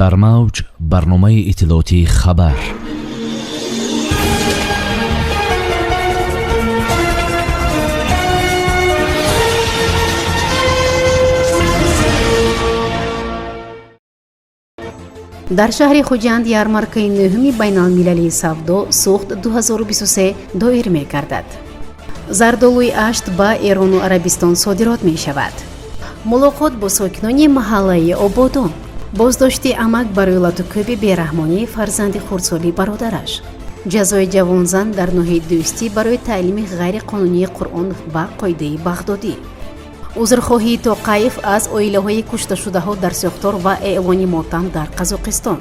Дар мавҷ барномаи иттилоотии «Хабар». Дар шаҳри Хуҷанд ярмаркаи нӯҳуми байналмилалии савдо «Суғд 2023» доир мегардад. Зардолуи Ашт ба Эрону Арабистон содирот мешавад. Мулоқот бо сокинони маҳаллаи Ободон. Боздошти амак барои латукӯби бераҳмонии фарзанди хурдсоли бародараш. Ҷазои ҷавонзан дар ноҳияи Дӯстӣ барои таълими ғайриқонунии Қуръон ва қоидаи Бағдодӣ. Узрхоҳии Тоқаев аз оилаҳои кушташудаҳо дар сӯхтор ва эълони мотам дар Қазоқистон.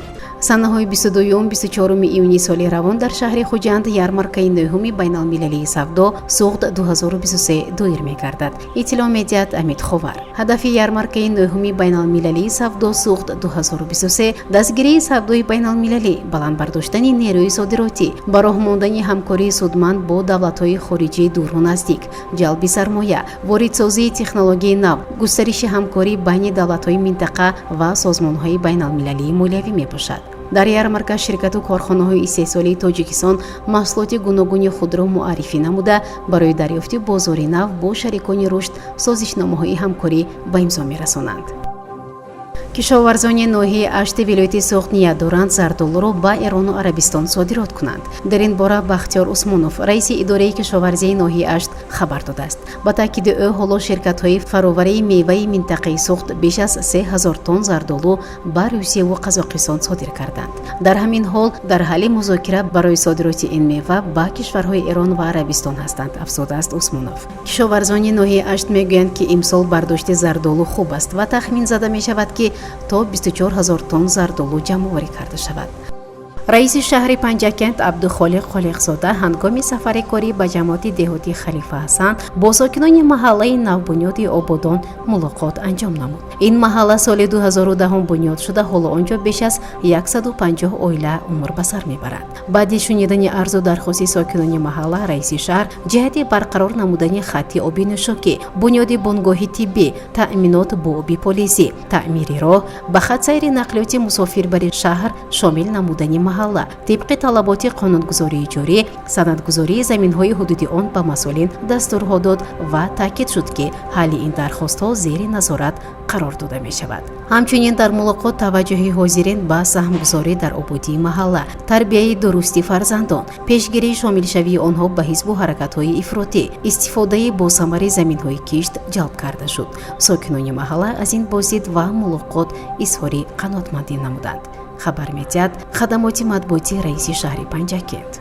Санаҳои 22-24 июни соли равон дар шаҳри Хуҷанд ярмаркаи нӯҳуми байналмилалии савдо «Суғд 2023» доир мегардад, иттилоъ медиҳад Амид Ховар. Ҳадафи ярмаркаи нӯҳуми байналмилалии савдо «Суғд 2023» дастгирии савдои байналмилалӣ, баланд бардоштани нерӯи содиротӣ, ба роҳ мондани ҳамкории судманд бо давлатҳои хориҷии дуру наздик, ҷалби сармоя, воридсозии технологияи нав, густариши ҳамкорӣ байни давлатҳои минтақа ва созмонҳои байналмилалии молиявӣ мебошад. Дар ярмарка ширкату корхонаҳои истеҳсолии Тоҷикистон маҳсулоти гуногуни худро муаррифӣ намуда, барои дарёфти бозори нав бо шарикони рушд созишномаҳои ҳамкорӣ ба имзо мерасонанд. Кишоварзони ноҳияи Ашти вилояти Суғд ният доранд зардолуро ба Эрону Арабистон содирот кунанд. Дар ин бора Бахтиёр Усмонов, раиси идораи кишоварзии ноҳияи Ашт, хабар додааст. Ба таъкиди ӯ, ҳоло ширкатҳои фароварии меваи минтақаи Суғд беш аз 3000 тонн зардолу ба Русияву Қазоқистон содир карданд. Дар ҳамин ҳол дар ҳалли музокира барои содироти ин мева ба кишварҳои Эрон ва Арабистон ҳастанд, афзудааст Усмонов. Кишоварзони ноҳияи Ашт мегӯянд, ки имсол бардошти зардолу хуб аст ва тахмин зада мешавад, ки то 24 ҳазор тонн зардолу ҷамъоварӣ карда шавад. Раиси шаҳри Панҷакент Абдухолиқ Холиқзода ҳангоми сафари корӣ ба ҷамоати деҳоти Халифа Ҳасан бо сокинони маҳаллаи навбунёди Ободон мулоқот анҷом намуд. Ин маҳалла соли 2010 бунёд шуда, ҳоло он ҷо беш аз 150 оила умр ба сар мебаранд. Баъди шунидани арзу дархости сокинони маҳалла, раиси шаҳр ҷиҳати барқарор намудани хатти оби нӯшокӣ, бунёди бунгоҳи тиббӣ, таъминот бо оби полизӣ, таъмири роҳ, ба хатсайри нақлиёти мусофирбари шаҳр шомил намудани маҳалла тибқи талаботи қонунгузории ҷорӣ, санадгузории заминҳои ҳудуди он ба масъулин дастурҳо дод ва таъкид шуд, ки ҳалли ин дархостҳо зери назорат қарор дода мешавад. Ҳамчунин дар мулоқот таваҷҷӯҳи ҳозирин ба саҳмгузорӣ дар ободии маҳалла, тарбияи дурусти фарзандон, пешгирии шомилшавии онҳо ба ҳизбу ҳаракатҳои ифротӣ, истифодаи босамари заминҳои кишт ҷалб карда шуд. Сокинони маҳалла аз ин боздид ва мулоқот изҳори қаноатмандӣ намуданд, хабар медиҳад хадамоти матбуоти раиси шаҳри Панҷакент.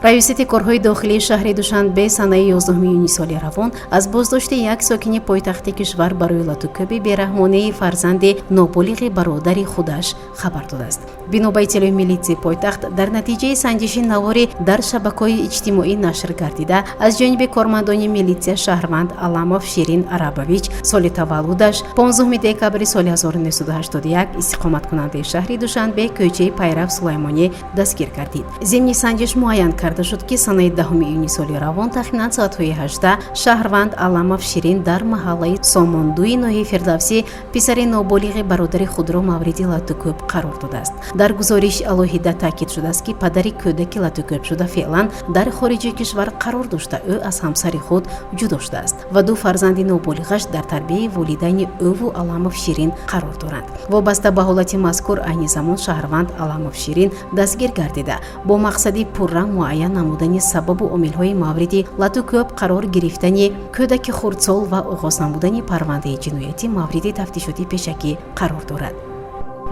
Раёсати корҳои дохилии шаҳри Душанбе санаи 11 июни соли равон аз боздошти як сокини пойтахти кишвар барои латукӯби бераҳмонии фарзанди ноболиғи бародари худаш хабар додааст. Бино ба иттилои милитсияи пойтахт, дар натиҷаи санҷиши наворӣ дар шабакаҳои иҷтимоӣ нашр гардида аз ҷониби кормандони милитсия, шаҳрванд Аламов Ширин Арабович, соли таваллудаш 15 декабри соли 1981, истиқоматкунандаи шаҳри Душанбе, кӯчаи Пайрав Сулаймонӣ, дастгир гардид. Зимни санҷиш муайян карда шуд, ки санаи 10 июни соли равон тахминан соатҳои 18 шаҳрванд Аламов Ширин дар маҳаллаи Сомондуи ноҳияи Фирдавсӣ писари ноболиғи бародари худро мавриди латукӯб қарор додааст. Дар гузориш алоҳида таъкид шудааст, ки падари кӯдаки латукӯбшуда феълан дар хориҷи кишвар қарор дошта, ӯ аз ҳамсари худ ҷудо шудааст ва ду фарзанди ноболиғаш дар тарбияи волидайни ӯву Аламов Ширин қарор доранд. Вобаста ба ҳолати мазкур, айни замон шаҳрванд Аламов Ширин дастгир гардида, бо мақсади пурра муайян намудани сабабу омилҳои мавриди латукӯб қарор гирифтани кӯдаки хурдсол ва оғоз намудани парвандаи ҷиноятӣ мавриди тафтишоти пешакӣ қарор дорад.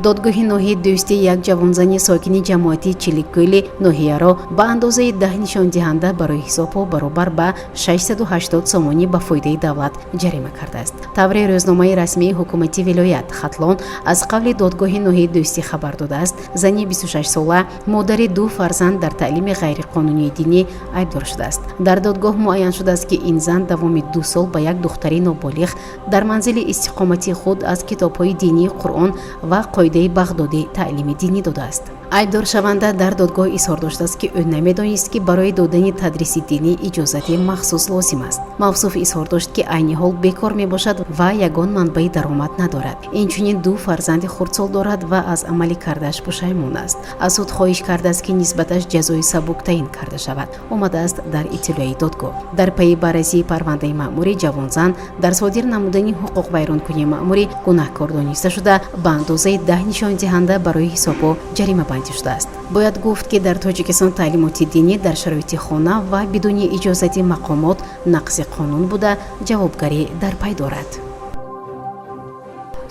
Додгоҳи ноҳияи Дӯстӣ як ҷавонзани сокини ҷамоати Чиликкӯли ноҳияро ба андозаи 10 нишондиҳанда барои ҳисобҳо баробар ба 680 сомонӣ ба фоидаи давлат ҷарима кардааст. Тавре рӯзномаи расмии ҳукумати вилоят Хатлон аз қавли додгоҳи ноҳияи Дӯстӣ хабар додааст, зани 26сола, модари ду фарзанд, дар таълими ғайриқонунии динӣ айбдор шудааст. Дар додгоҳ муайян шудааст, ки ин зан давоми 2 сол ба як духтари ноболиғ дар манзили истиқоматии худ аз китобҳои динии Қуръон ва қоидаи Бағдодӣ таълими динӣ додааст. Айбдоршаванда дар додгоҳ изҳор доштааст, ки ӯ намедонист, ки барои додани тадриси динӣ иҷозати махсус лозим аст. Мавсуф изҳор дошт, ки айни ҳол бекор мебошад ва ягон манбаи даромад надорад. Инчунин ду фарзанди хурдсол дорад ва аз амали кардааш пушаймон аст. Аз суд хоҳиш кардааст, ки нисбаташ ҷазои сабук таъин карда шавад, омадааст дар иттилои додгоҳ. Дар пайи баррасии парвандаи маъмурӣ, ҷавонзан дар содир намудани ҳуқуқвайронкунии маъмурӣ гунаҳкор дониста шуда, ба андозаи 10 нишондиҳанда барои ҳисобҳо ҷаримабандӣ шудааст. Бояд гуфт, ки дар Тоҷикистон таълимоти динӣ дар шароити хона ва бидуни иҷозати мақомот нақзи қонун буда, ҷавобгарӣ дар пай дорад.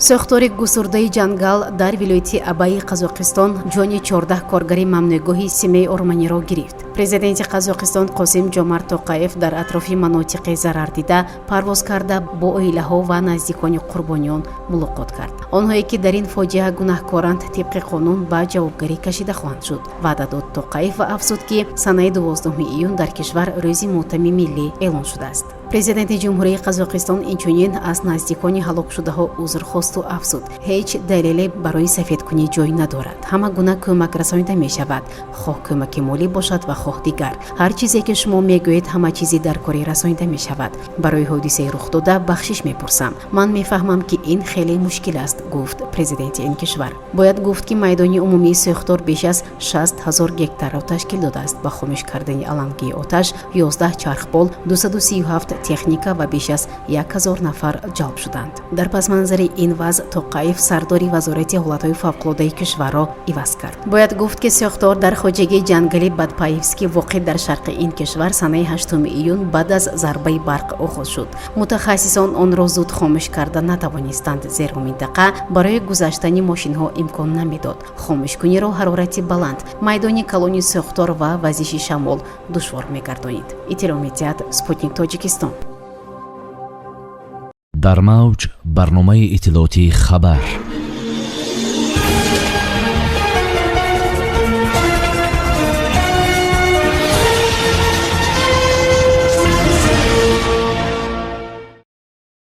Сӯхтори густурдаи ҷангал дар вилояти Абайи Қазоқистон ҷони 14 коргари мамнӯъгоҳи Семей Орманиро гирифт. Президенти Қазоқистон Қосим Ҷомарт Тоқаев дар атрофи манотиқи зарардида парвоз карда, бо оилаҳо ва наздикони қурбониён мулоқот кард. Онҳое ки дар ин фоҷиа гунаҳкоранд, тибқи қонун ба ҷавобгарӣ кашида хоҳанд шуд, ваъда дод Тоқаев ва афзуд, ки санаи 12 июн дар кишвар рӯзи мотами миллӣ эълон шудааст. Президенти Ҷумҳурии Қазоқистон инчунин аз наздикони ҳалокшудаҳо узр хосту афзуд: ҳеҷ далеле барои сафедкунӣ ҷой надорад. Ҳама гуна кӯмак расонида мешавад, хоҳ кӯмаки молӣ бошад ва хоҳ дигар. Ҳар чизе ки шумо мегӯед, ҳама чизи даркорӣ расонида мешавад. Барои ҳодисаи рухдода бахшиш мепурсам. Ман мефаҳмам, ки ин хеле мушкил аст, гуфт президенти ин кишвар. Бояд гуфт, ки майдони умумии сӯхтор беш аз 60 000 гектарро ташкил додааст. Ба хомӯш кардани алангии оташ 11 чархбол, 237 техника ва беш аз 1000 нафар ҷалб шуданд. Дар пасманзари ин вазъ Тоқаев сардори Вазорати ҳолатҳои фавқулодаи кишварро иваз кард. Бояд гуфт, ки сӯхтор дар хоҷагии ҷангали Бадпаевский, воқеъ дар шарқи ин кишвар, санаи 8 июн баъд аз зарбаи барқ оғоз шуд. Мутахассисон онро зуд хомӯш карда натавонистанд, зеро минтақа барои гузаштани мошинҳо имкон намедод. Хомӯшкуниро ҳарорати баланд, майдони калони сӯхтор ва вазиши шамол душвор мегардонид, иттилоъ медиҳад Спутник Тоҷикистон. Дар мавҷ барномаи иттилоотии «Хабар».